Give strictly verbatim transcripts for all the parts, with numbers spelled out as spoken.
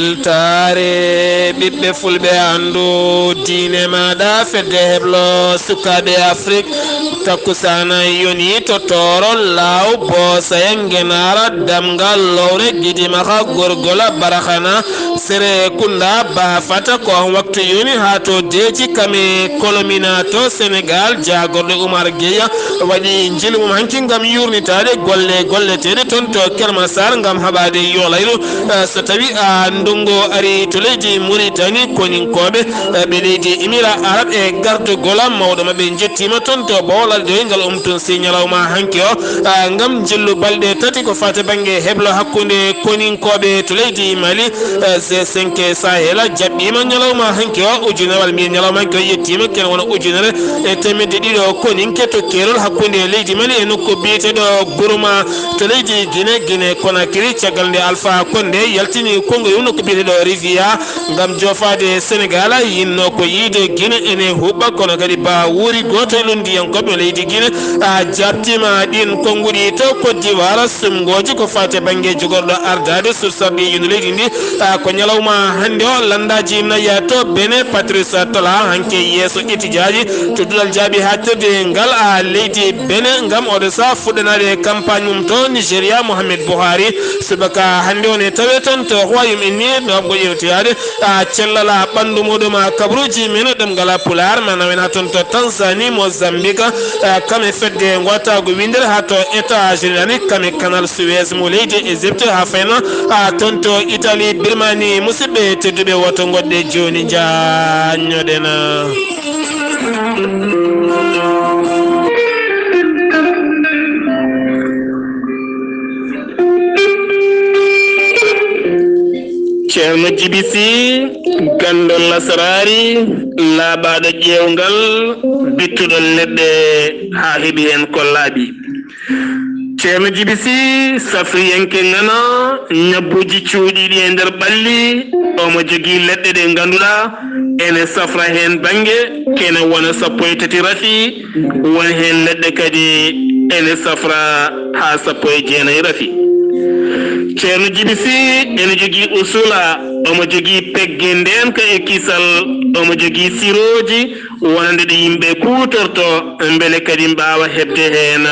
Weltaare ɓiɓɓe fulɓe, anndu diine maaɗa, fedde heblo sukaaɓe Afrik. Takkusaana yoni to Tooro, Laaw, Boosaya, Ngenaara, Damngal, Lowre, Gidimaxa, Gorgola, Baraxana, Sere Kunda, Baafata. Ko on waktu yoni haa to Deeji, Kame, Kolomina to Senegaal. Jaagorɗo Umar Geya waɗi njiilu mum hanki ngam yuurnitaade golle golleteeɗe toon to Kermasar ngam haɓaade yolayru. Eh, so tawi a ndongo ari to leydi Muritani, koninkooɓe, eh, ɓe leydi Émirats Arabes e gardugol am, mawɗo maɓɓe njettiima toon to Bawol Aldoy ngal um tun si ñalawma hanki o, eh, ngam njillu balɗe tati ko faati bannge heblo hakkunde koninkooɓe to leydi Mali, eh, G cinq Sahel jaɓɓiima ñalawma hanki o, ujunewal mbiyen ñalawma hanki o yettiima, kene wona ujunere e teemedde ɗiɗo koninke to keerol hakkunde leydi Mali e nokku biyeteeɗo Guruma to leydi Gine, Gine Konakiri, caggal nde Alpha Condé yaltini konnguɗi mum nokku biyeteeɗo Rivia ngam joofaade Senegal. Yinno ko yiide Gine ene huɓɓa, kono kadi ba wuuri gooto e lunndiyankooɓe leydi Gine, a, jaabtiima ɗiin konnguɗi to Côte d'Ivoire. Sumngooji ko faati e bannge jogorɗo ardaade sursarɗi yinno leydi ndi, a, ko ñalawma hannde o, lanndaaji naya to Benin, Patrice Talon, hanki yeeso etijaaji to duɗal jaaɓi haaɗtirde ngal, a, leydi Benin ngam oɗo saha fuɗɗanaade campagne mum to Nigeria. Mohamed Buhari, subaka hannde o ne tawe toon to Royaume Uni, no ko ƴeewtoyaade, a, cellal ɓanndu muɗum, a, kabaruuji men ɗemngal Pulaar, ma nawena toon to Tanzanie, Mozambique, a, kam e fedde ngootaagu winndere haa to États-Unis, kam e Canal Suez mo leydi Égypte, haa fayna, a, toon to Italie, Birmanie. Musidɓe tedduɓe, woto ngoɗɗe jooni, njaanñoɗen. Ceerno Jibi Si, ganndo lasraari, laaɓaaɗo ƴeewngal, bittuɗo leɗɗe haa heɓi heen ko laaɓi. Ceerno Jibi Si, safriyanke ŋana, ñabbuuji cuuɗiiɗi e nder ɓalli, omo jogii leɗɗe ɗe ngannduɗaa ene safra heen bannge, kene wona sappo e tati rafi, won heen leɗɗe kadi ene safra haa sappo e jeenayi rafi. Ceerno Jibi Si ene jogii usula, omo jogii pegge ndeenka e kisal, omo jogii sirooji wonande ɗi yimɓe kuutorto, mbele kadi mbaawa heɓde heen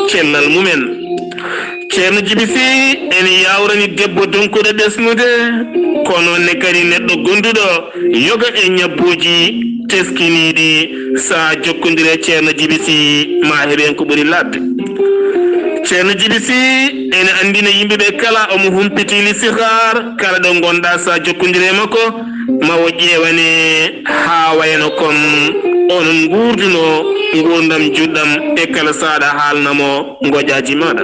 cellal mumen. Ceerno Jibi Si ene yaawrani debbo donkuɗo ɓesnude, ko noon ne kadi neɗɗo gonduɗo yoga e ñabbuuji teskiniiɗi. Sa jokkondire Ceerno Jibi Si, ma heɓ heen ko ɓuri laaɓde. Ceerno Jibi Si ene anndina yimɓe ɓe kala omo humpiti lisihaar, kala ɗo ngonɗaa sa jokkondire makko, ma o ƴeewane haa wayano kon onon nguurduno nguurndam juɗɗam e kala saaɗa haalna mo ngojaaji maaɗa.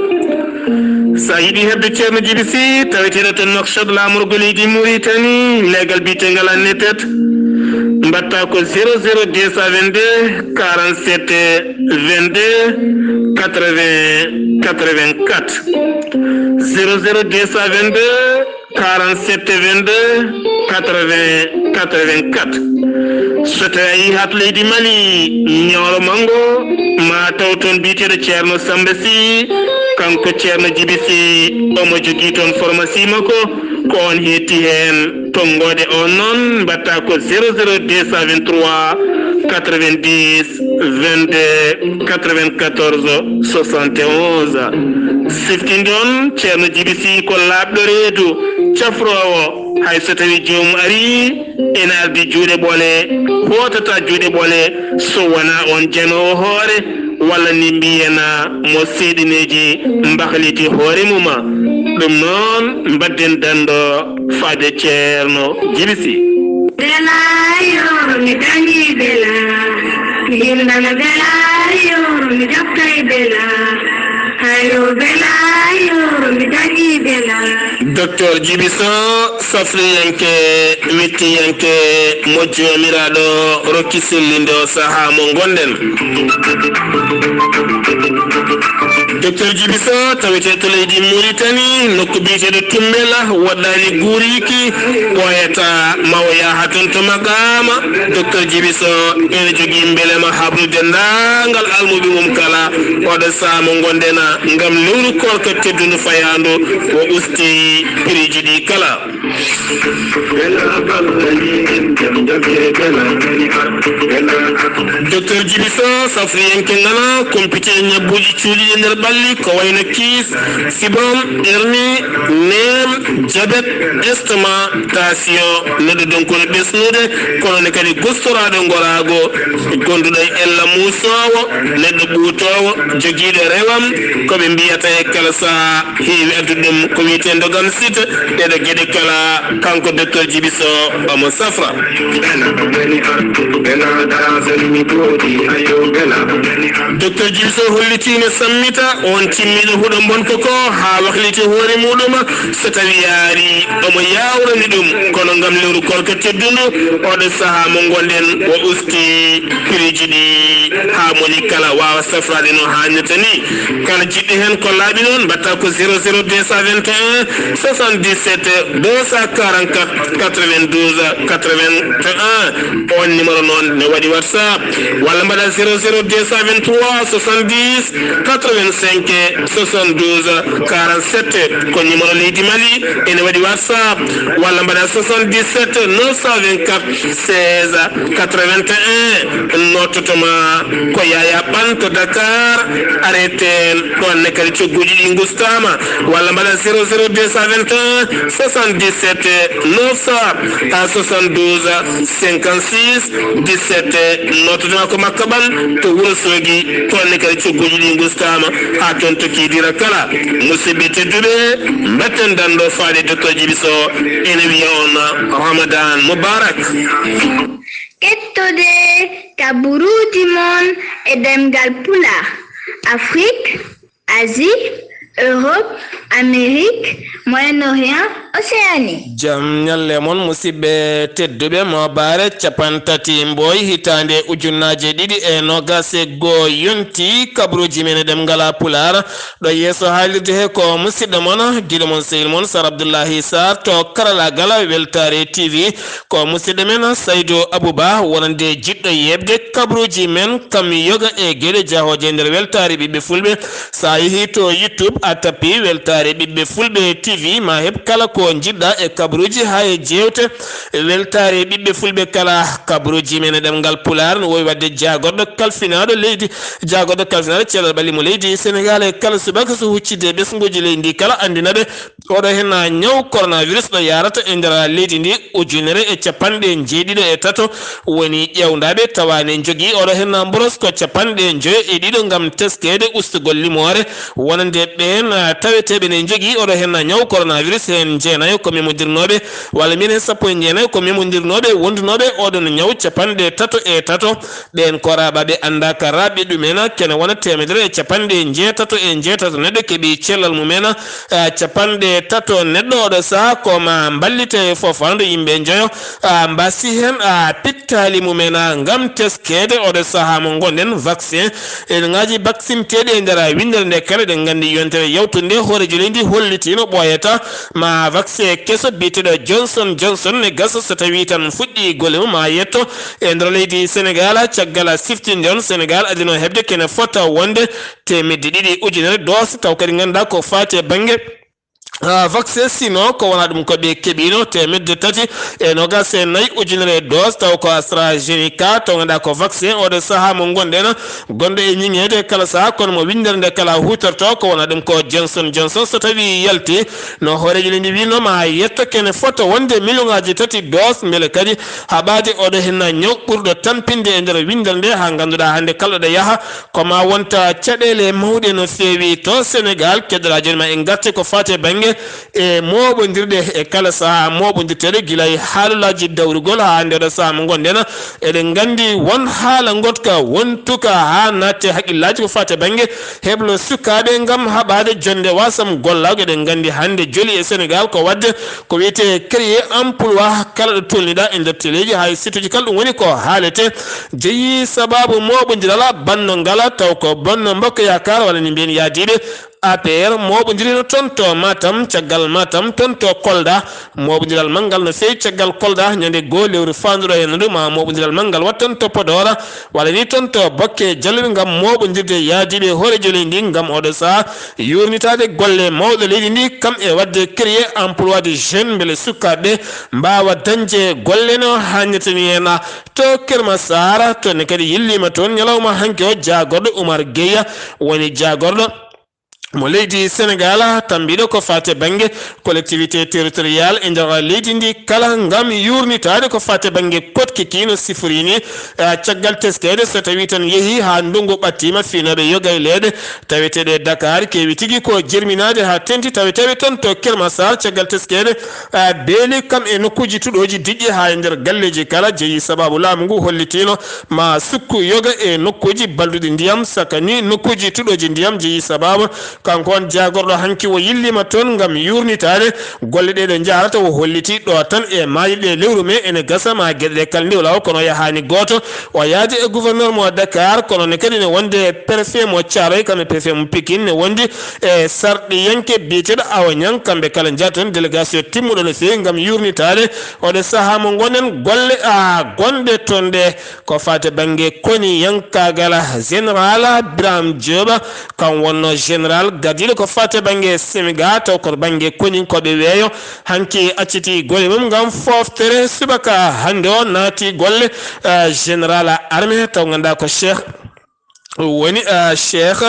Sa yiɗi heɓde Ceerno Jibi Si, taweteeɗo to Nouakchott, laamorgo leydi Mauritanie, leegal biyeteegal Annetet, mbaɗta ko zéro zéro deux cent vingt-deux quarante-sept vingt-deux quatre-vingts quatre-vingt-quatre. Zéro zéro deux cent vingt-deux quarante-sept vingt-deux quatre-vingts quatre-vingt-quatre. So tawi a yii haa to leydi Mali, Nioro Mango, ma taw toon biyeteeɗo Ceerno Samba Si, kanko Ceerno Jibi Si, omo jogii toon pharmacie makko, ko on hetti heen. Tonngoode on noon, mbaɗta ko zéro zéro deux cent vingt-trois quatre-vingt-dix vingt-deux quatre-vingt-quatorze soixante et onze. Siftinde on, Ceerno Jibi Si ko laaɓɗo reedu, cafroowo, hay so tawi joomum arii, ene ardi juuɗe ɓole, hootata juuɗe ɓole, so wonaa on janoowo hoore, walla ni mbiyen mo seeɗineeji mbahliti hoore mum. Ɗum noon, mbadden danndo faade Ceerno Jibi Si. Bela yo mi dañi bela, mi hindana bela yo mi jokkay bela, hayo bela yo mi dañi bela. Docteur Jibi Sow, safriyanke, mettiyanke, mo Joomiraaɗo rokki sellinde o sahaa mo ngonɗen. Docteur Jibi Sow, tawetee to leydi Mauritanie, nokku biyeteeɗo Tumbela, woɗɗaani guuriiki, ɓooyata ma o yaha toon to maqaama. Docteur Jibi Sow ene jogii mbelema habrude denndaangal almuɓe mum kala, oɗo sahaa mo ngonɗen. ngam lewru koorka teddundu fayaandu, o usti piriiji ɗi kala. Docteur Djiby Sow, safriyanke nana, kumpite ñabbuuji cuuɗiiɗi nder ɓalli, ko wayno kiis, fibrome, hernie, neem, jabet, estomac, tension, neɗɗo donkuno ɓesnude, kono ne kadi gustoraaɗo ngoraago, gonduɗo e ella muusoowo, neɗɗo ɓuutoowo, jogiiɗo rewam, ko ɓe mbiyata e kala sahaa heewi addude ɗum ko wiyetee ndogam site. Ɗeɗo geɗe kala kanko Docteur Djiby Sow omo safra. Docteur Djiby Sow holliti ene sammita on timmiɗo huɗo mbonko ko haa wakliti hoore muɗum, so tawi yaari omo yawrani ɗum, kono ngam lewru koorka teddundu oɗo sahaa mo ngonɗen o usti piriiji ɗi haa moni kala waawa safraade no haanirta ni. Kala jiɗɗo heen ko laaɓi noon, mbaɗta ko zéro zéro deux cent vingt et un soixante-dix-sept deux cent quarante-quatre quatre-vingt-douze quatre-vingt-un. On numéro noon ne waɗi WhatsApp, walla mbaɗa zéro zéro deux cent vingt-trois soixante-dix quatre-vingt-cinq soixante-douze quarante-sept. Ko numéro leydi Mali, ene waɗi WhatsApp, walla mbaɗa soixante-dix-sept neuf cent vingt-quatre seize quatre-vingt-un. Nottotoma ko Yaya Ɓan to Dakar, arrêté ɗon ne kadi cogguuji ɗi ngustaama, walla mbaɗa zéro zéro deux cent vingt et un soixante-dix-sept neuf cent soixante-douze cinquante-six dix-sept. Nottotoma ko Makka Ɓan to Wuro Soogi, toon ne kadi cogguuji ɗi ngustaama haa toon to Kiidira kala. Musidɓe tedduɓe, mbatten danndo faade Docteur Djiby Sow, ene wiya on Ramadan Mubarak. Kettode kaburuuji mon e ɗemngal Pulaar, Afrik, Asie, Europe, Amérique, Moyen-Orient, Océanie. Jam ñalle mon, musidɓe tedduɓe, Moobaare cappanɗe tati Mboy, hitaande ujunnaaje ɗiɗi e noogaas e goo yonti, kaburuuji men e ɗemngal Pulaar. Ɗo yeeso haalirde he ko musidɗo mon, giɗo mon, sehil mon, Sar Abdullahi Sarr, to karalaagal Weltaare T V. Ko musidɗo men Saydu Abuba, wonande jiɗɗo yeɓde kabaruuji men, kam yoga e geɗe jahooje nder Weltaare Ɓiɓɓe Fulɓe. So a yehii to YouTube, a tappi Weltaare Ɓiɓɓe Fulɓe T V, ma heɓ kala ko njiɗɗa e kabaruuji, haa e jeewte Weltaare Ɓiɓɓe Fulɓe kala. Kabaruuji men e ɗemngal Pulaar no wowi waɗde jaagorɗo kalfinaaɗo leydi, jaagorɗo kalfinaaɗo cellal ɓalli mo leydi Senegaal e kala subaka so huccitde ɓesnguuji leydi ndi kala, anndina ɓe oɗo henna ñaw coronavirus ɗo yarata e nder leydi ndi, ujunere e capanɗe jeeɗiɗo e tato woni ƴeewndaaɓe tawa ne njogii oɗo henna mboros ko capanɗe njoyo e ɗiɗo ngam teskeede ustugol limoore wonande ɓeen, ah, taweteeɓe ne njogii oɗo henna ñaw coronavirus, heen jeenayo ko memondirnooɓe, walla mbiyen heen sappo e jeenayo ko memondirnooɓe wondunooɓe oɗon ñaw capanɗe tato e tato. Ɓeen ko raaɓaaɓe anndaaka raaɓɓe ɗumen, kene wona teemedere e capanɗe njeetato e njeetato neɗɗo keɓi cellal mumen, ah, capanɗe tato neɗɗo oɗo sahaa ko ma mballite e foofaandu yimɓe njoyo, ah, mbasi heen, ah, pittaali mumen, ah, ngam teskeede oɗo sahaa mo ngonɗen vaccin. Eɗen ngaaji vaccinteeɗi e nder winndere nde kala, eɗen nganndi yontere yawtunde hooreejo leydi holliti no ɓooyata ma vaccin keso biyeteeɗo Johnson Johnson ne gasa so tawii tan fuɗɗii golle mum haa yetto e nder leydi Senegaal. Caggal siftinde on, Senegaal adino heɓde kene fota wonde teemedde ɗiɗi ujunere dose, taw kadi ngannduɗaa ko faati e bannge, ah, vaccin sino ko wona ɗum ko ɓe keɓino teemedde tati e noogaas e nayi ujunere dose, taw ko AstraZeneca, taw ngannduɗaa ko vaccin oɗo sahaa mo ngonɗen gonɗo e ñiŋeede kala sahaa, kono mo winndere nde kala huutorto ko wona ɗum ko Johnson Johnson. So tawii yalti no hooreejo leydi wino ma yetto kene fota wonde miliyonaaji tati dose, mbele kadi haɓaade oɗo henna ñaw ɓurɗo tampinde e nder winndere nde, haa ngannduɗaa hannde kala ɗo yaha ko ma wonta caɗeele mawɗe no feewi to Senegaal. Keddora jooni ma en ngarte ko faati e bannge e mooɓondirɗe e kala sahaa mooɓondirteeɗo gila e haalolaaji dawrugol haa hannde oɗo sahaa mo ngonɗen. Eɗen nganndi won haala ngotka wontuka haa natte haqqillaaji ko faati e bannge heblo sukaaɓe ngam haɓaade jonnde wasam gollaago. Eɗen nganndi hannde joli e Senegaal ko waɗde ko wiyetee créer emploi kala ɗo tolniɗaa e nder teleeji, hay site uji kala ɗum woni ko haalete. Jeyi sabaabu mooɓondiral banno ngala taw ko Benno Bokk Yaakaar walla ni mbiyen yaadiiɓe A P R mooɓondirino toon to Matam, caggal Matam toon to Kolda. Mooɓondiral manngal no feewi caggal Kolda, ñande goo lewru faanduɗo heen ndu, ma mooɓondiral manngal waɗ toon to Podor, walla ni toon to Bokke Jalluɓe, ngam mooɓondirde yaadiiɓe hooreejo leydi ndi, ngam oɗo sahaa yuurnitaade golle mawɗo leydi ndi, kam e waɗde créer emploi des jeunes, mbele sukaaɓe mbaawa dañde golle no haanirta ni heen. To Kër Massar, toon ne kadi yilliima toon ñalawma hanki o, jaagorɗo Oumar Gueye woni jaagorɗo mo leydi Senegal, tambiiɗo ko faati e bannge collectivité territorial e nder leydi ndi kala, ngam yuurnitaade ko faati e bannge koɗki ki no sifori ni. Eh, caggal teskeede, so tawii tan yehii haa ndonngu ɓattiima, fiinooɓe yoga e leeɗe taweteeɗe e Dakar keewi tigi ko jerminaade haa tenti, taweteeɓe toon to Kër Massar, caggal teskeede, eh, beeli kam e nokkuuji tuɗooji diƴƴi haa e nder galleeji kala, jeyi sabaabu laamu ngu hollitiino ma sukku yoga e nokkuuji balduɗi ndiyam, saka ni nokkuuji tuɗooji ndiyam jeyi sabaabu. Kanko on jaagorɗo hanki o yilliima toon ngam yuurnitaade golle ɗe ɗo njahrata, o holliti ɗo tan e maaje ɗe lewru mee ene gasa ma geɗe ɗe kala ndiw laawol, kono yahaani gooto. O yaadi e gouverneur mo Dakar, kono ne kadi ne wonde préfet mo Thiaroye, kam e préfet mo Pikine, ne wondi e sarɗiyanke biyeteeɗo Awa Niang, kamɓe kala njaha toon délégation timmuɗo no feewi ngam yuurnitaade oɗo sahaa mo ngonɗen golle, a, gonɗe toon ɗe. Ko faati bannge koniyankaagal, Général Birame Diop, kam wonno général gardiiɗo ko faati bannge Sénégal, taw ko bannge koninkooɓe weeyo. Hanki acciti golle mum ngam fooftere subaka hannde o, naati golle, eh, général armée, taw ngannduɗaa ko Cheikh woni, eh, Cheikh,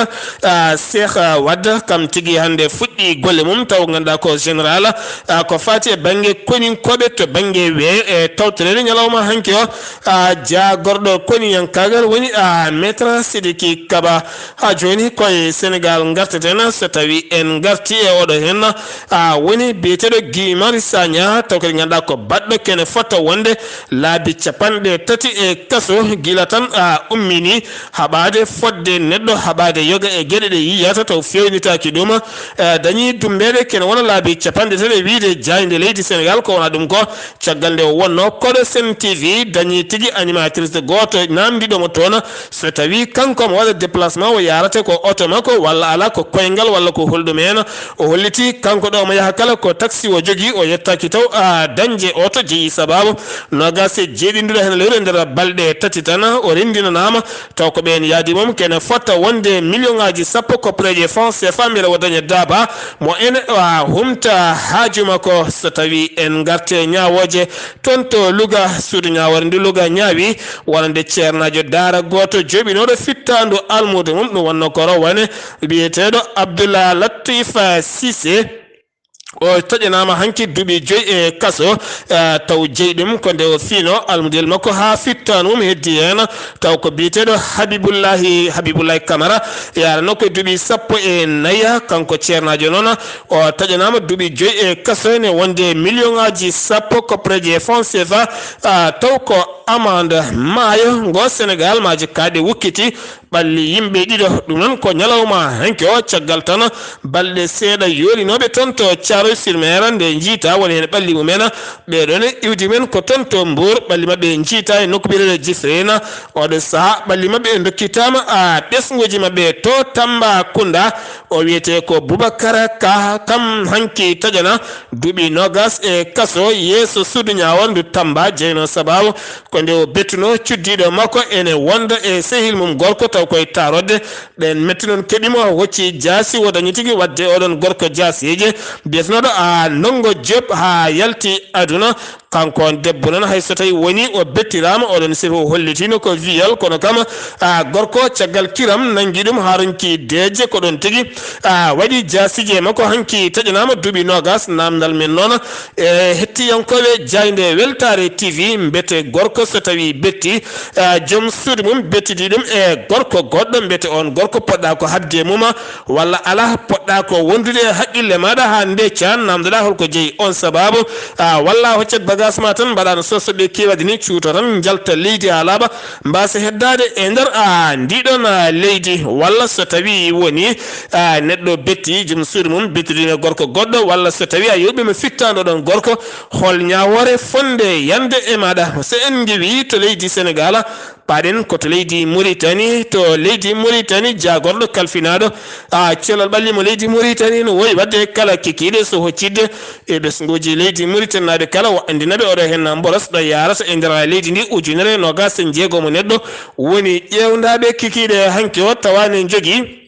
eh, Cheikh Wade, kam tigi hannde fuɗɗi golle mum, taw ngannduɗaa ko général, eh, ko faati e bannge koninkooɓe to bannge weeyo. E tawtoreede ñalawma hanki o, a, jaagorɗo koniyankaagal woni, a, Maître Sidiki Kaba. Haa jooni ko e Senegaal ngarteten, so tawii en ngartii e oɗo heen, a, woni biyeteeɗo Guy Marius Sagna, taw kadi ngannduɗaa ko baɗɗo kene fota wonde laabi capanɗe tati e kaso, gila tan, a, ummini haɓaade fodde neɗɗo, haɓaade yoga e geɗe ɗe yiyata taw feewnitaaki ɗum. Eh, dañi dummbeede kene wona laabi capanɗe tati e wiyde jaaynde leydi Senegaal, ko wona ɗum ko caggal nde o wonno koɗo Sen T V, dañi tigi animatrice gooto naamndiiɗo mo toon, so tawii kanko omo waɗa déplacement o yahrata ko oto makko walla alaa ko koyngal walla ko holɗum heen. O holliti kanko ɗo omo yaha kala ko taxi o jogii, o yettaaki taw, a, dañde oto jeyi sabaabu noogaas e jeeɗiɗi nduɗo heen lewru e nder balɗe tati tan, o renndinanaama taw ko ɓeen yaadi mum kene fota wonde million ngaaji sappo kopporeeje franc C F A mbele o daña daaba mo ene, a, humta haaju makko. So tawii en ngarte ñaawooje toon to Louga, suudu ñaawoore ndu Louga ñaawi wonande ceernaajo daara gooto joɓinooɗo fittaandu almuudo mum, ɗum wonno ko rawane biyeteeɗo Abdoulaye Latif Cissé. O taƴanaama hanki duuɓi joyi e kaso, eh, taw jeyi ɗum ko nde o fiino almudel makko haa fittaandu mum heddi heen, taw ko biyeteeɗo Habibullahi, Habibullahi Kamara, yaranoo ko e duuɓi sappo e nayi, kanko ceernaajo noon, o taƴanaama duuɓi joyi e kaso ene wonde million ngaaji sappo kopporeeje franc C F A, ah, taw ko amande maayo ngo Senegaal maaje kaaɗe wukkiti ɓalli yimɓe ɗiɗo. Ɗum noon ko ñalawma hanki o, caggal tan balɗe seeɗa yoolinooɓe toon to Thiaroye sur Mer nde njiita woni heen ɓalli mumen. Ɓee ɗoo ne iwdi men ko toon to Mbour, ɓalli maɓɓe njiita e nokku biyeteeɗo Jifrina. Oɗo sahaa ɓalli maɓɓe ndokkitaama a ɓesnguuji maɓɓe to Tambacounda. O wiyetee ko Boubacar Ka, kam hanki taƴana duuɓi noogaas e kaso yeeso suudu ñaawoore ndu Tamba, jeynoo sabaabu ko nde o bettunoo cuddiiɗo makko ene wonda e sehil mum gorko, taw koye taarodde. Ɗeen metti noon keɓi mo, o hocci jaasi, o dañi tigi waɗde oɗon gorko jaasiije, biyetenooɗo a Ndongo Diop, haa yalti aduna. Kanko on debbo noon, hay so tawii wonii o bettiraama, oɗon sirru o hollitiino ko viol, kono kam, a, gorko caggal kiram nanngi ɗum haa ronki deeƴde, ko ɗoon tigi, a, waɗi jaasiije makko. Hanki taƴanaama duuɓi noogaas. Naamndal men noon e hettiyankooɓe jaaynde Weltaare T V, mbete gorko so tawii betti, a, joom suudu mum bettidi ɗum e gorko goɗɗo, mbete oon gorko poɗɗa ko haɓde e mum, walla alaa, poɗɗa ko wondude e haqqille maaɗa haa ndeeca, naamndoɗaa hol ko jeyi oon sabaabu, a, walla a hoccat bagaas ma tan mbaɗa no sosoɓe keewi waɗde ni, cuuto tan njalta leydi haa laaɓa, mbaasa heddaade e nder, a, ndiɗon, a, leydi, walla so tawii woni, a, neɗɗo betti joom suudu mum bettidino e gorko goɗɗo, walla so tawii a yooɓiima fittaandu ɗoon gorko, hol ñaawoore fotnde yande e maaɗa? So en ngewii to leydi Senegaal, Aɗen ko to leydi Muritani, to leydi Muritani, jaagorɗo kalfinaaɗo, a, cellal ɓalli mo leydi Muritani no wowi waɗde kala kikiiɗe so hoccidde e ɓesnguuji leydi Muritanaaɓe kala, waɗandina ɓe oɗo heen mboros ɗo yaarata e nder leydi ndi ujunere noogaas e jeego mo neɗɗo woni ƴeewndaaɓe kikiiɗe hanki o, tawa ne njogii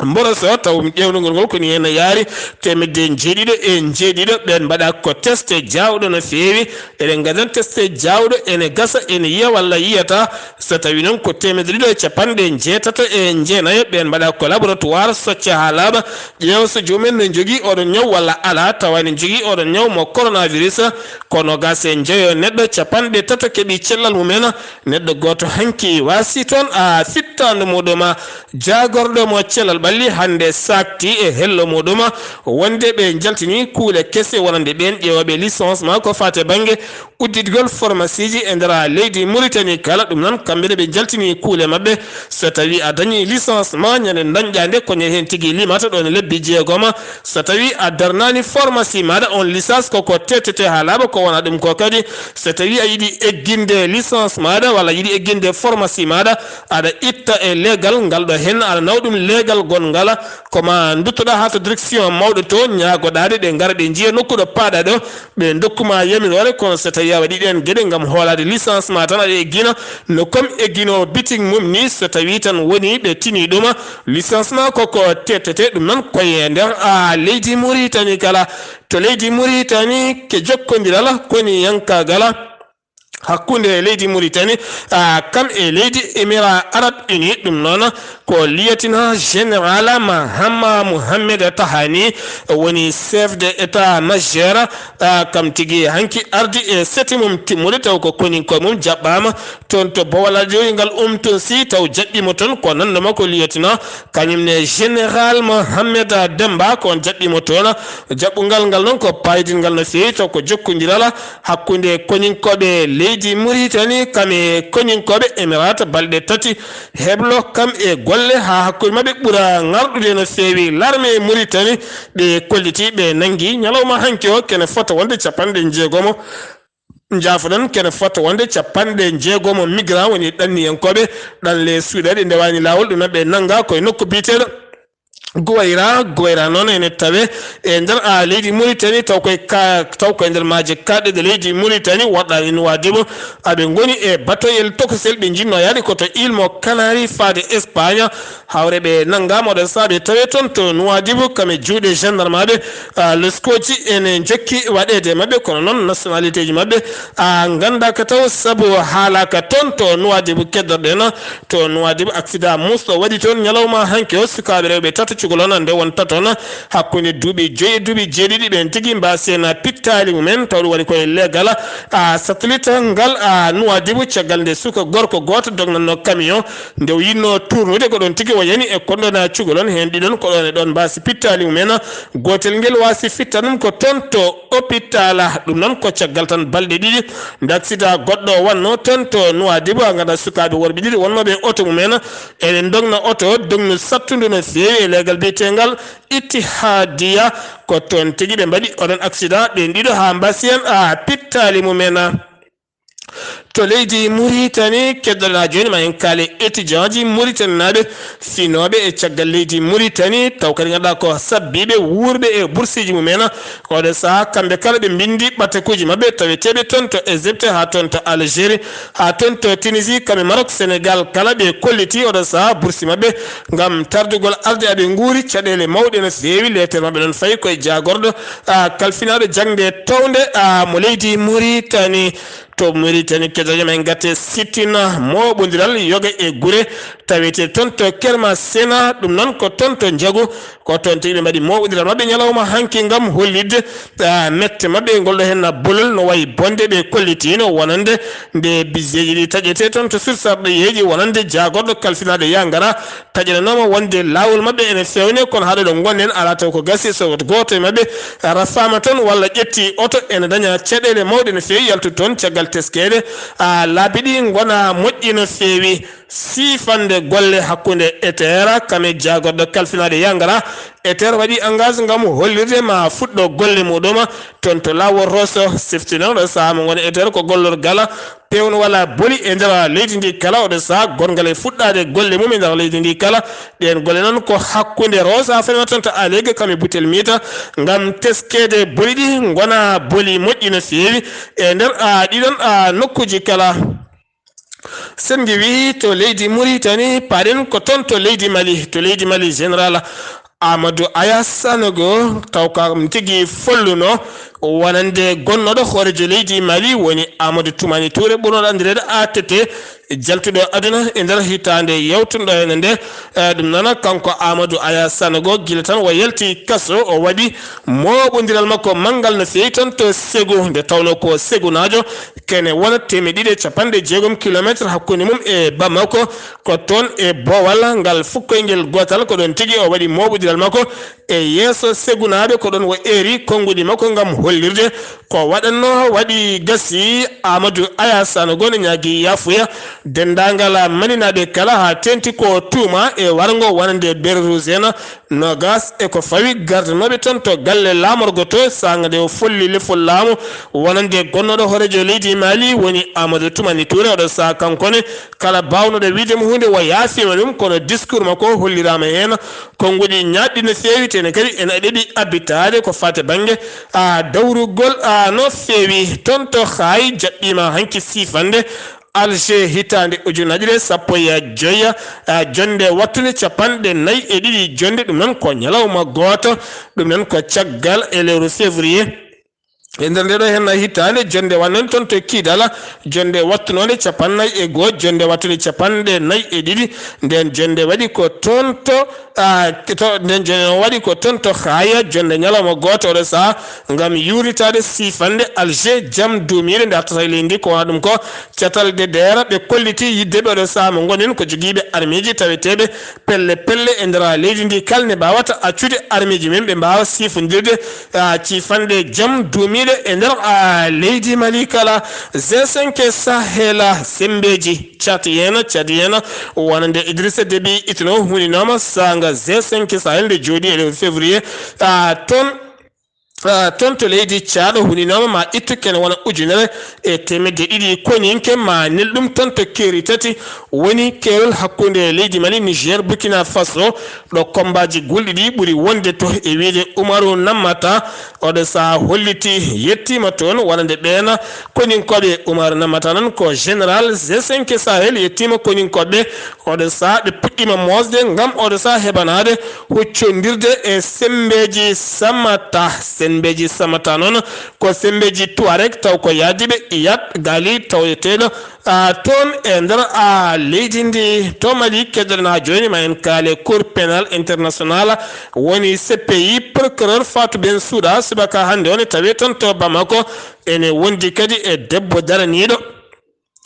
mboros o, taw ƴeewndugol ngol ko ni heen yaari, teemedde jeeɗiɗo e jeeɗiɗo. Ɓeen mbaɗa ko teste jaawɗo no feewi. Eɗen nganndi teste jaawɗo ene gasa, ene yiya walla yiyata. So tawi noon ko teemedde ɗiɗo e capanɗe jeetato e jeenayo, ɓeen mbaɗa ko laboratoire, socca haa laaɓa, ƴeewa so joomum en no njogii oɗon ñaw walla alaa, tawa ene njogii oɗon ñaw mo coronavirus. Ko noogaas e njoyo neɗɗo, capanɗe tato keɓi cellal mum en. Neɗɗo gooto hanki waasi toon, a, fittaandu muɗum. Jaagorɗo mo cellal ɓalli hannde saakti e hello muɗum wonde ɓe njaltini kuule kese wonande ɓeen ƴeewooɓe licence maa ko faati e bannge udditgol formasiiji e nder leydi Muritani kala. Ɗum noon, kamɓe ne ɓe njaltini kuule maɓɓe. So tawi a dañi licence ma, ñande dañɗaa nde, ko ñande heen tigi limata ɗoon e lebbi jeegom. So tawi a darnaani formasi maaɗa, on licence ko ko T T T haa laaɓa, ko wona ɗum ko kadi. So tawi a yiɗi egginde licence maaɗa walla yiɗi egginde formasi maaɗa, aɗa itta e leegal ngal ɗo heen, aɗa nawa ɗum leegal gonngal, ko ma nduttoɗaa haa to direction mawɗo to, ñaagoɗaa ɓe, ɓe ngara ɓe njiya nokku ɗo paaɗaa ɗo, ɓe ndokku ma yamiroore. Kono so tawi a waɗi ɗeen geɗe ngam hoolaade licence ma tan, aɗa eggina no comme egginoowo bitik mum ni, so tawi tan woni ɓe tini ɗum, licence ma ko ko T T T. Ɗum noon ko e nder, a, leydi Muritani kala. To leydi Muritani ke jokkondiral koniyankaagal hakkunde leydi Muritani, a, kam e leydi Émirats Arabes Unis. Ɗum noon ko lieutenant général Mahama Mohamed Tahani woni chef de état majeur, a, kam tigi hanki ardi e seti mum timmude, taw ko koninkooɓe mum jaɓɓaama toon to Bowal Aljowi ngal umtun si taw jaɓɓiimo toon ko nanndo makko lieutenant, kañum ne général Mohamed Demba ko on jaɓɓiimo toon. Jaɓɓungal ngal noon ko paydingal no feewi, taw ko jokkondiral hakkunde koninkooɓe leydi Muritani kam e koninkooɓe Emirata balɗe tati heblo kam e golle haa hakkunde maɓɓe ɓura ŋarɗude no feewi. Larme Muritani ɓe kolliti, ɓe nanngi ñalawma hanki o kene fota wonde capanɗe jeegomo. Njaafoɗon, kene fota wonde capanɗe jeegomo migrant woni ɗanniyankooɓe ɗanle suuɗeeɗe ndewaani laawol, ɗum noon ɓe nannga koye nokku biyeteeɗo Guwayra. Guwayra noon ene tawe e nder, a, leydi Muritani, taw koye ka, taw koye nder maaje kaaɗɗe leydi Muritani, woɗɗaani Nuwaadibu. Aɓe ngoni e batoyel tokosel, ɓe njinnoo yaade ko to Île mo Canaries faade Espagne. Hawre ɓe nanngaama oɗo sahaa ɓe tawe toon to Nuwaadibu, kam e juuɗe gendarmaaɓe. A, leskooji ene njokki waɗeede e maɓɓe, kono noon nationalité ji maɓɓe, a, nganndaaka taw, sabu haalaaka toon to Nuwaadibu. Keddorɗen to Nuwaadibu, accident musɗo waɗi toon ñalawma hanki o, sukaaɓe rewɓe tato cukalon nde wonta toon hakkunde duuɓi joyi e duuɓi jeeɗiɗi. Ɓeen tigi mbaasi heen pittaali mum en, taw ɗum waɗi koye leegal, a, satellite ngal, a, Nuwaadibu, caggal nde suka gorko gooto dognatno camion, nde o yiɗno tournude, ko ɗoon tigi o yani e koɗɗoon cukalon, heen ɗiɗon ko ɗoon e ɗoon mbaasi pittaali mum en. Gootel ngel waasi fitta ɗum ko toon to hôpital. Ɗum noon ko caggal tan balɗe ɗiɗi nde accident goɗɗo wannoo toon to Nuwaadibu, a nganndaa sukaaɓe worɓe ɗiɗi wonnooɓe e oto mum en, ene ndogna oto, dognu sattundu no feewi e leegal biyeteengal Ittihadiya. Ko toon tigi ɓe mbaɗi oɗon accident, ɓeen ɗiɗo, haa mbaasi heen, a, pittaali mum en. To leydi Muritani, keddoɗaa jooni, ma en kaale étudiant ji muritaninaaɓe finooɓe e caggal leydi Muritani, taw kadi ngannduɗaa ko sabbiiɓe wuurɓe e bursiiji mum en. Oɗo sahaa, kamɓe kala ɓe mbinndi ɓatakuuji maɓɓe taweteeɓe toon to Égypte, haa toon to Algérie, haa toon to Tunisie, kam e Maroc, Sénégal, kala ɓe kolliti oɗo sahaa bursi maɓɓe ngam tardugol arde aɓe nguuri. Caɗeele mawɗe no feewi, leeter maɓɓe noon fayi koye jaagorɗo, a, kalfinaaɗo jaŋde townde, a, mo leydi Muritani. To Muritani, keddorɗen ma en ngarte sittina mooɓondiral yoga e gure tawetee toon to Kermasena, ɗum noon ko toon to Njagu. Ko toon tigi ɓe mbaɗi mooɓondiral maɓɓe ñalawma hanki ngam hollitde, a, mette maɓɓe. Ngol ɗo heen bolol no wayi bonde ɓe kollitiino wonande nde biseeji ɗi taƴetee toon to sursarɗo yeeƴi wonande jaagorɗo kalfinaaɗo yangara taƴananooma wonde laawol maɓɓe ene feewne, kono haa ɗo ɗo ngonɗen alaa taw ko gasi so gooto e maɓɓe rafaama toon walla ƴetti oto ene daña caɗeele mawɗe no feewi yaltude toon caggal teskeede, a, laabi ɗi ngona moƴƴi no feewi. siifande golle hakkunde Etera kame jaagorɗo kalfinaade Yangara. Etera waɗi engage ngam hollirde ma fuɗɗo golle muɗum toon to laawol Rosso. Sifti noon ɗo sahaa mo ngoni Etera ko gollorgal peewno walla boli e nder leydi ndi kala. Oɗo sahaa gorgal e fuɗɗaade golle mum e nder leydi ndi kala. Ɗeen golle noon ko hakkunde Rosso haa fenata toon to Alege kame butel miita ngam teskeede boli ɗi ngona boli moƴƴi no feewi e nder, a, ɗiɗon, a, nokkuuji kala. Sen ngiwi to leydi Muritani, paɗen ko toon to leydi Mali. To leydi Mali, Général Amadou Aya Sanogo, taw kam tigi folluno wonande gonnoɗo hoorejo leydi Mali woni Amadou Toumani Touré, ɓurnoɗo anndireede A T T, jaltuɗo aduna e nder hitaande yawtunɗo heen nde. Eh, ɗum noon, kanko Amadou Aya Sanogo, gila tan o yalti kaso, o waɗi mooɓondiral makko manngal no feewi toon to Ségou, nde tawnoo ko Ségounaajo, kene wona teemedde ɗiɗi e capanɗe jeegom kilomeetre hakkunde mum e Bamako. Ko toon e boowal ngal fukkoyngel gootal, ko ɗoon tigi o waɗi mooɓondiral makko e yeeso Ségounaaɓe. Ko ɗoon o eeri konnguɗi makko ngam hollirde ko waɗatnoo, waɗi gasi. Amadou Aya Sanogo ne ñaagii yaafuya denndaangal maninaaɓe kala, haa teeŋti ko tuuma e warngo wonande Béré Rouge en, noogaas e ko fawi gardanooɓe toon to galle laamorgo to, saanga nde o folli lefol laamu wonande gonnoɗo hooreejo leydi Mali woni Amadou Toumani Touré. Oɗo sahaa kanko ne, kala baawnoɗo wiide mo huunde o yaafiima ɗum, kono discours makko holliraama heen konnguɗi ñaaɗɗi no feewi, tene kadi ene ɗeɓi abbitaade ko faati bannge, a, dawrugol, a, no feewi. Toon to Haay jaɓɓiima hanki siifande Alger hitaande ujunaaji ɗiɗi e sappo e joy, a, jonnde wattunde capanɗe nayi e ɗiɗi jonnde, ɗum noon ko ñalawma gooto, ɗum noon ko caggal e lewru février. E nder nde ɗo heen hitaande, jonnde wannde toon to Kidal, jonnde wattunoonde capanɗe nayi e goo, jonnde wattunde capanɗe nayi e ɗiɗi, ndeen jonnde waɗi ko toon to, a, to, ndeen jonnde waɗi ko toon to Haaya, jonnde ñalawma gooto oɗo sahaa ngam yuurnitaade siifande Alger jam duumiiɗo nde artata e leydi ndi. Ko wona ɗum ko catal de deera ɓe kolliti yiɗde ɓe oɗo sahaa mo ngonen ko jogiiɓe armeeji taweteeɓe pelle pelle e nder leydi ndi kala ne mbaawata accude armeeji men ɓe mbaawa siifondirde, a, ciifande jam duumiiɗo e nder, a, leydi Mali kala. G cinq Sahel, semmbeeji Tchad en, Tchad en, wonande Idrissa Déby Itno huninooma saanga G cinq Sahel nde jooɗii e lewru février, a, toon, a, toon to leydi Tchad huninooma ma ittu kene wona ujunere e teemedde ɗiɗi koninke ma nel ɗum toon to keeri tati woni keerol hakkunde leydi Mali, Niger, Burkina Faso, ɗo kommbaaji gulɗi ɗi ɓuri wonde to e wiyde Umaru Nammata. Oɗo sahaa holliti yettiima toon wonande ɓeen koninkooɓe. Umaru Nammata noon ko général G cinq Sahel yettiima koninkooɓe. Oɗo sahaa ɓe puɗɗiima moosde ngam oɗo sahaa heɓanaade huccondirde e semmbeeji Samata. Semmbeeji Samata noon ko semmbeeji Tuareg taw ko yahdiiɓe Iyad Gali taweteeɗo, a, toon e nder, a, leydi ndi. To Mali keddorɗen haa jooni ma en kaale Cour pénal international woni C P I, procureur Fatou Bensouda subaka hannde o ne tawee toon to Bamako. Ene wondi kadi e debbo daraniiɗo,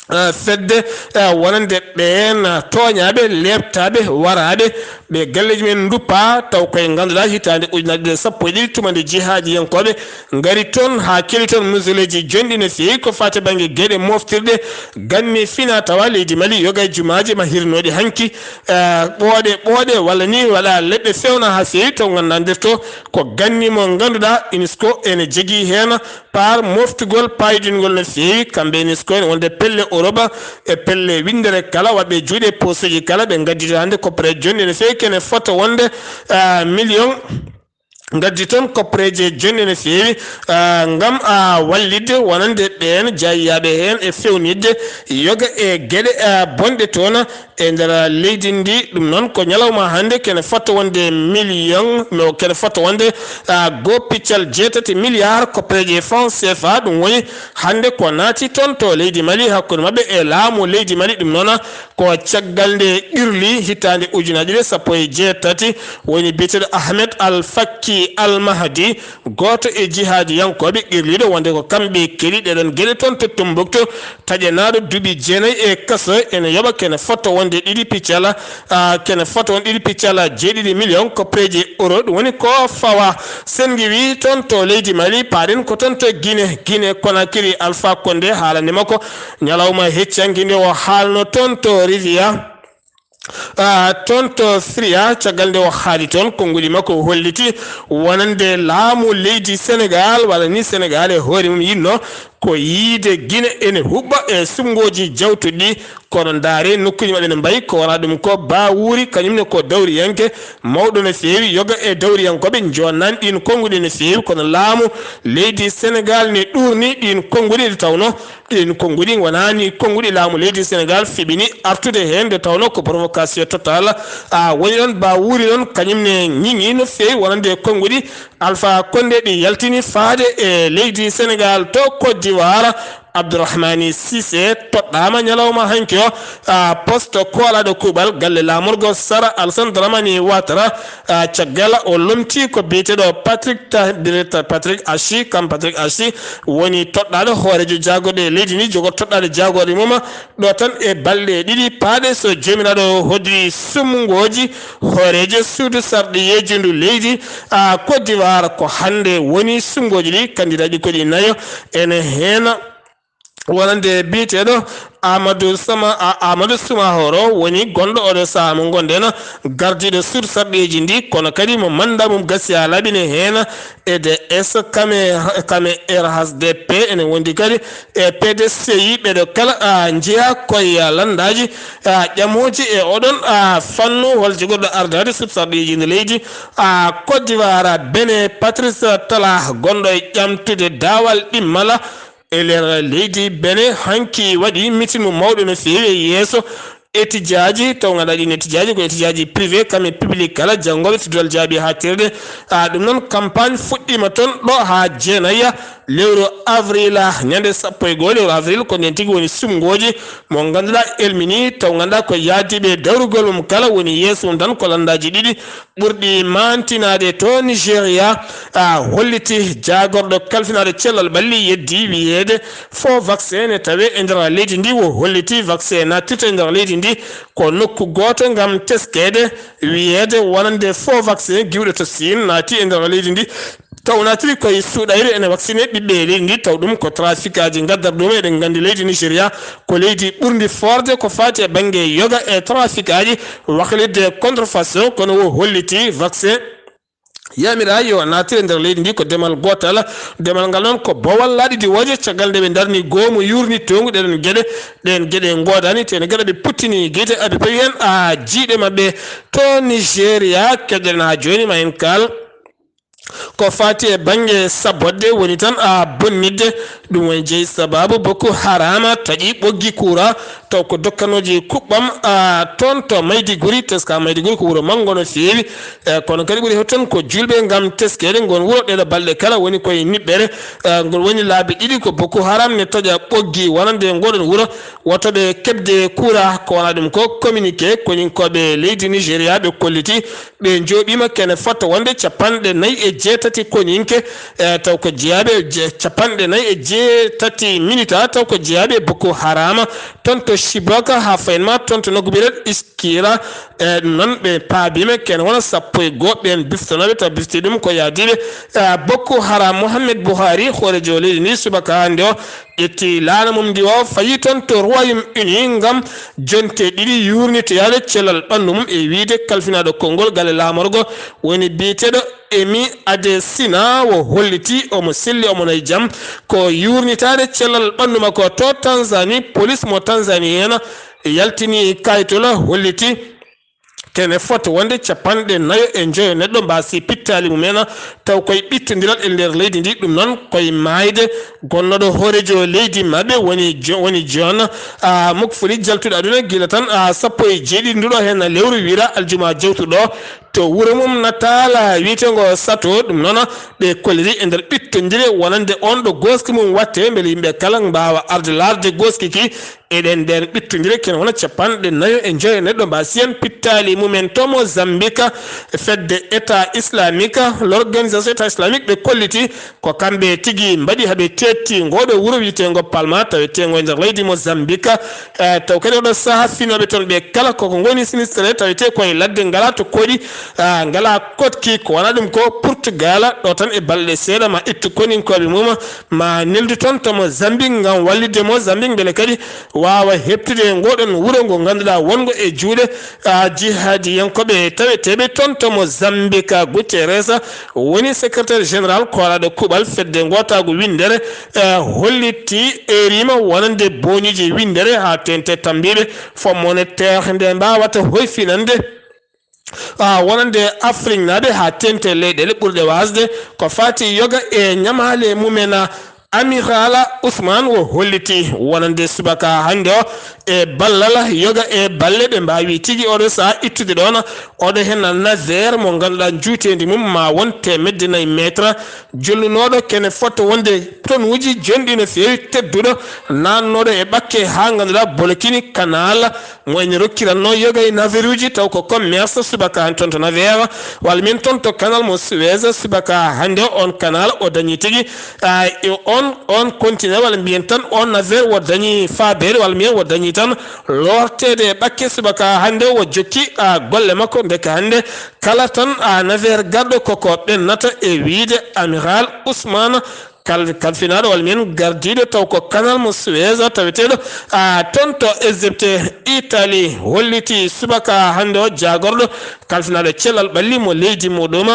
a, fedde, a, wonande ɓeen tooñaaɓe, leeptaaɓe, waraaɓe, ɓe galleeji men nduppa, taw koye ngannduɗaa hitaande ujunaaji ɗiɗi e sappo e ɗiɗi tuma nde jihaadiyankooɓe ngari toon haa keli toon musuleeji jonɗi no feewi ko faati bannge geɗe moftirɗe ganni fina tawa leydi Mali yoga e jumaaji ma hirnooɗi hanki, eh, ɓooɗe ɓooɗe walla ni waɗa leɗɗe fewna haa feewi taw ngannduɗaa nder to ko ganni mo ngannduɗaa UNESCO ene jogii heen paar moftugol paydingol no feewi. Kamɓe UNESCO ene wonde pelle Europe e pelle winndere kala waɗɓe juuɗe posuji kala ɓe ngaddito hannde koppere jonɗi no feewi kene fota wonde, eh, million. Ngaddi toon koppereeji e jonɗe no feewi, ah, ngam, ah, wallitde wonande ɓeen jeyaaɓe heen e feewnitde yoga e geɗe, ah, bonɗe toon e nder leydi ndi. Ɗum noon ko ñalawma hannde kene fota wonde million, no, kene fota wonde, ah, goo piccal jeetati milliard koppereeji e franc C F A. Ɗum woni hannde ko naati toon to leydi Mali hakkunde maɓɓe e laamu leydi Mali. Ɗum noon ko caggal nde qirli hitaande ujunaaji ɗiɗi e sappo e jeetati woni biyeteeɗo Ahmed Al Fakki Al Mahdi, gooto e jihaadiyankooɓe qirliiɗo wonde ko kamɓe keɗi ɗeɗon geɗe toon to Tombouctou, taƴanaaɗo duuɓi jeenayi e kaso, ene yoɓa kene fota wonde ɗiɗi piccal, ah, kene fota won ɗiɗi piccal jeeɗiɗi million koppereeji euro. Ɗum woni ko fawa. Sen ngiwi toon to leydi Mali, paaɗen ko toon to Guinée. Guinée Conakry, Alpha Condé haalande makko ñalawma heccanki nde o haalno toon to Rivia. Ah, toon to Siria, caggal nde o haali toon, konnguɗi makko holliti wonande laamu leydi Senegaal, walla ni Senegaal e hoore mum yinno ko yiide Gine ene huɓɓa e suɓngooji jawtuɗi ɗi. Kono ndaare nokkuuji maɓɓe ne mbayi ko wonaa ɗum ko Bawuri, kañum ne ko dawriyanke mawɗo no feewi, yoga e dawriyankooɓe njoonnaani ɗiin konnguɗi no feewi, kono laamu leydi Senegaal ne ɗuurni ɗiin konnguɗi, nde tawnoo ɗiin konnguɗi ngonaani konnguɗi laamu leydi Senegaal, fiɓini artude heen, nde tawnoo ko provocation totale, a, woni ɗoon. Bawuri noon, kañum ne ñiŋi no feewi wonande konnguɗi Alpha Condé ɗi yaltini faade e leydi Senegaal to Côte d'Ivoire. Abdourahmani Cissé toɗɗaama ñalawma hanki o, a, poste koolaaɗo kuuɓal galle laamorgo Sara Alassane Dramani Ouattara, a, caggal o lomtii ko biyeteeɗo Patrick Ta-, biyeteeɗo Patrick Achi, kam Patrick Achi woni toɗɗaaɗo hooreejo jaagorɗe leydi ndi, jogoo toɗɗaade jaagorɗe mum ɗo tan e balɗe ɗiɗi paaɗe so Joomiraaɗo hoddiri suɓngooji hooreejo suudu sarɗiyeeji ndu leydi, a, Côte d'Ivoire. Ko hannde woni suɓngooji ɗi, candidat ji ko ɗi nayo, ene heen wonande biyeteeɗo Amadou Sama-, A-, Amadou Soumahoro woni gonɗo oɗo sahaa mo ngonɗen gardiiɗo suudu sarɗiyeeji ndi, kono kadi mo mannda mum gasi haa laaɓi ne heen. E D S, kame, kame R H D P, ene wondi kadi e P D C I, ɓeɗo kala, a, njeya koye lanndaaji, a, ƴamooji e oɗon, a, fannu, hol jogorɗo ardaade suudu sarɗiyeeji ndi leydi, a, Côte d'Ivoire. Benin, Patrice Talon gonɗo e ƴamtude daawal ɗimmala e nder leydi Benin hanki waɗi mitin mo mawɗo no feewi e yeeso etijaaji, taw ngannduɗaa ɗiin etijaaji ko etijaaji privé, kam e public kala, janngooɓe, teddungal jaabi haa terɗe. A, ɗum noon, campagne fuɗɗiima toon ɗo haa jeenaya lewru avril, a, ñande sappo e goo lewru avril, ko ndeen tigi woni suɓngooji mo ngannduɗaa elmini, taw ngannduɗaa ko yaadiiɓe dawrugol mum kala woni yeeso mum tan ko lanndaaji ɗiɗi ɓurɗi maantinaade to Nigeria, a, holliti jaagorɗo kalfinaaɗo cellal ɓalli, yeddi wiyeede faux vaccin ne tawee e nder leydi ndi. O holliti vaccin nattirta e nder leydi ndi ko nokku gooto ngam teskeede, wiyeede wonande faux vaccin giwɗo to Siin naati e nder leydi ndi. Taw naatiri koye suuɗayru ene vaccine ɓiɓɓe leydi ndi, taw ɗum ko trafic aji ngaddata ɗum. Eɗen nganndi leydi Nigeria ko leydi ɓurndi foorde ko faati e bannge yoga e trafic aji waklidde contrefaçon, kono o holliti vaccin yamiraa yo naatire nder leydi ndi ko demal gootal. Demal ngal noon ko boowal laaɗi diwooje, caggal nde ɓe ndarni goomu yuurni toongu ɗeɗen geɗe. Ɗeen geɗe ngoodaani, te ne geɗe ɓe puttini gite, aɓe pawi heen, a, jiiɗe maɓɓe to Nigeria. Keɗoɗen haa jooni, ma en kaal ko faati e bannge sabbodde, woni tan, a, bonnitde. Ɗum woni jeyi sababu Boko Haram taƴi ɓoggi kuura, taw ko dokkanooji kuɓɓam, a, toon to Maiduguri, teska Maiduguri ko wuro manngo no feewi. E, kono kadi ɓuri heewde toon ko juulɓe ngam teskeede ngoon wuro. Ɗeɗo balɗe kala woni koye niɓɓere. E, ngol woni laabi ɗiɗi ko Boko Haram ne taƴa ɓoggi wonande ngoɗon wuro, woto ɓe keɓde kuura. Ko wonaa ɗum ko communiqué koninkooɓe leydi Nigeria ɓe kolliti. Ɓe njooɓiima kene fota wonde capanɗe nayi e jeetati koninke, e, taw ko jeyaaɓe je-, capanɗe nayi e jeetati minita, taw ko jeyaaɓe Boko Haram, toon to Chibok, haa fayin ma toon to nokku biyeteeɗo Iskira. E, ɗum noon ɓe paabiima kene wona sappo e goo ɓeen biftonooɓe, taw bifti ɗum ko yaadiiɓe, e, Boko Haram. Mohamed Buhari, hooreejo leydi ndi, subaka hannde o, ƴetti laana mum ndi o fayi toon to Royaume Uni ngam jonte ɗiɗi yuurnitoyaade cellal ɓanndu mum, e wiyde kalfinaaɗo konngol galle laamorgo woni biyeteeɗo Emi Adesina. O holliti omo selli, omo nayi jam. Ko yuurnitaade cellal ɓanndu makko to Tanzanie, police mo Tanzanie en yaltini kayitol holliti kene fota wonde capanɗe nayo e njoyo neɗɗo mbaasi pittaali mum en, taw koye ɓittondiral e nder leydi ndi. Ɗum noon koye maayde gonnooɗo hooreejo leydi maɓɓe woni jo-, woni John, a, Magufuli, jaltuɗo aduna gila tan, a, sappo e jeeɗiɗi nduɗo heen lewru, wiyra aljuma jawtuɗo, to wuro mum nataal wiyeteengo Sato. Ɗum noon ɓe kolliri e nder ɓittondire wonande on ɗo gooski mum watte, mbele yimɓe kala mbaawa arde laarde gooski ki. Eɗen nder ɓittondire kene wona capanɗe nayo e njoyo neɗɗo mbaasi en pittaali mumen to Mozambique. Fedde État islamique, l'organisation État islamique, ɓe kolliti ko kamɓe tigi mbaɗi haɓe teetti ngoɗo wuro wiyeteengo Palma, taweteengo e nder leydi Mozambique. E, taw kadi oɗo saha finooɓe toon ɓe kala koko ngoni sinistre, tawetee koye ladde, ngalaa to koɗi, Ah, ngala koɗki ko wona ɗum ko Portugal ɗo tan e balɗe seeɗa ma ittu koninkooɓe mum ma neldu toon to Mozambique ngam wallitde Mozambique mbele kadi waawa heɓtude ngoɗon wuro ngo ngannduɗaa wongo e juuɗe, ah, jihadiyankooɓe taweteeɓe toon to Mozambique. Guterres woni secrétaire général kooraaɗo kuuɓal fedde ngootaagu winndere, eh, holliti erima wonande booñuuji winndere haa teeŋti tambiiɓe fo monétaire nde mbaawata hoyfinande ah, wonande Afriknaaɓe haa teeŋti leyɗeele ɓurɗe waasde ko faati yoga e ñamaale mumen. Amiral Ousmane o holliti wonande subaka hannde o e ballal yoga e balle ɓe mbaawi tigi oɗo sahaa ittude ɗoon oɗo heen naveer mo ngannduɗaa njuuteendi mum ma won teemedde nayi meetre, jolnunooɗo kene fota wonde tonuuji jonɗi no feewi, tedduɗo naatnooɗo e ɓakke haa ngannduɗaa bolokini kanaal mo en rokkiranno yoga e naveeruuji taw ko commerce subaka hannde toon to naveer walla mbiyen toon to canal mo Suez subaka hannde o. On canal o dañi tigi, ah, e on, on continent walla mbiyen tan on naveer o dañi faabeere walla mbiyen o dañi tan lorteede e ɓakke subaka hannde o jokki, ah, golle makko ndeke hannde kala tan, ah, naveer garɗo koko ɓennata e wiyde amiral Ousmane Kal-, kalfinaaɗo walla mbiyen gardiiɗo taw ko canal mo Suez taweteeɗo, ah, toon to Égypte, Italie holliti subaka hannde o jaagorɗo kalfinaaɗo cellal ɓalli mo leydi muɗum.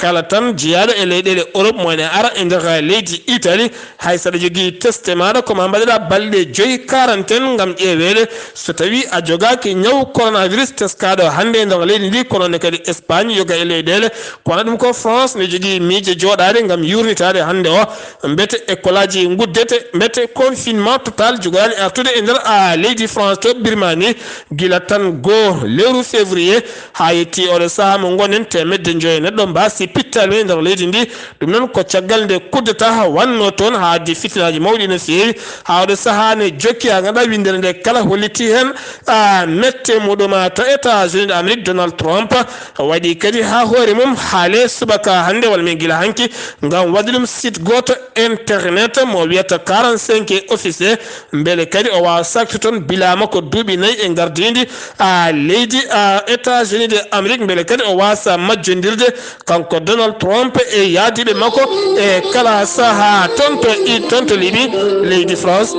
Kala tan jeyaaɗo e leyɗeele Europe mo ene ara e nder leydi Italie, hay saɗa jogii teste maaɗa ko ma mbaɗeɗa balɗe joyi quarantaine ngam ƴeeweede so tawii a jogaaki ñaw coronavirus teskaaɗo hannde e nder leydi ndi, kono ne kadi Espagne yoga e leyɗeele ko wona ɗum ko France ne jogii miije jooɗaade ngam yuurnitaade hannde o. Mbete école aji nguddete, mbete confinement total jogaani artude e nder, a, leydi France to Birmanie gila tan goo lewru février haa yetti oɗo sahaa mo ngonɗen teemedde njoyo neɗɗo mbaasi pittaali e nder leydi ndi. Ɗum noon ko caggal nde coup d'État wannoo toon haa addi fitinaaji mawɗi no feewi haa oɗo sahaa ne jokki haa ngannduɗaa winndere nde kala holliti heen, a, mette muɗum to États-Unis d'Amérique Donald Trump waɗi kadi haa hoore mum haale subaka hannde walla mbiyen gila hanki ngam waɗde ɗum site gooto internet mo wiyata quarante-cinq officier mbele kadi o waawa sakti toon bilaama ko duuɓi nayi e ngardiindi, a, leydi, a, États-Unis de Amérique mbele kadi o waasa majjondirde kanko Donald Trump e yaadiiɓe makko e kala sahaa toon to i-, toon to Libi, leydi France.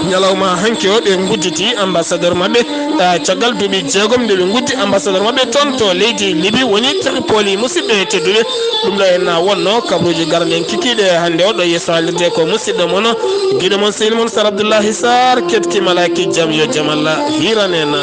Ñalawma hanki o ɓe ngudditi ambassadeur maɓɓe, eh, caggal duuɓi jeegom nde ɓe nguddi ambassadeur maɓɓe toon to leydi Libi woni Tripoli. Musidɓe tedduɓe, ɗum ɗo en wonno kabaruuji garɗen kikiiɗe hannde o ɗo yeeso haalirde ko musidɗo mon, giɗo mon, sehil mon Sar Abdoullahi Sarr, keɗki malaaki jam yo jam Allah hiiran en.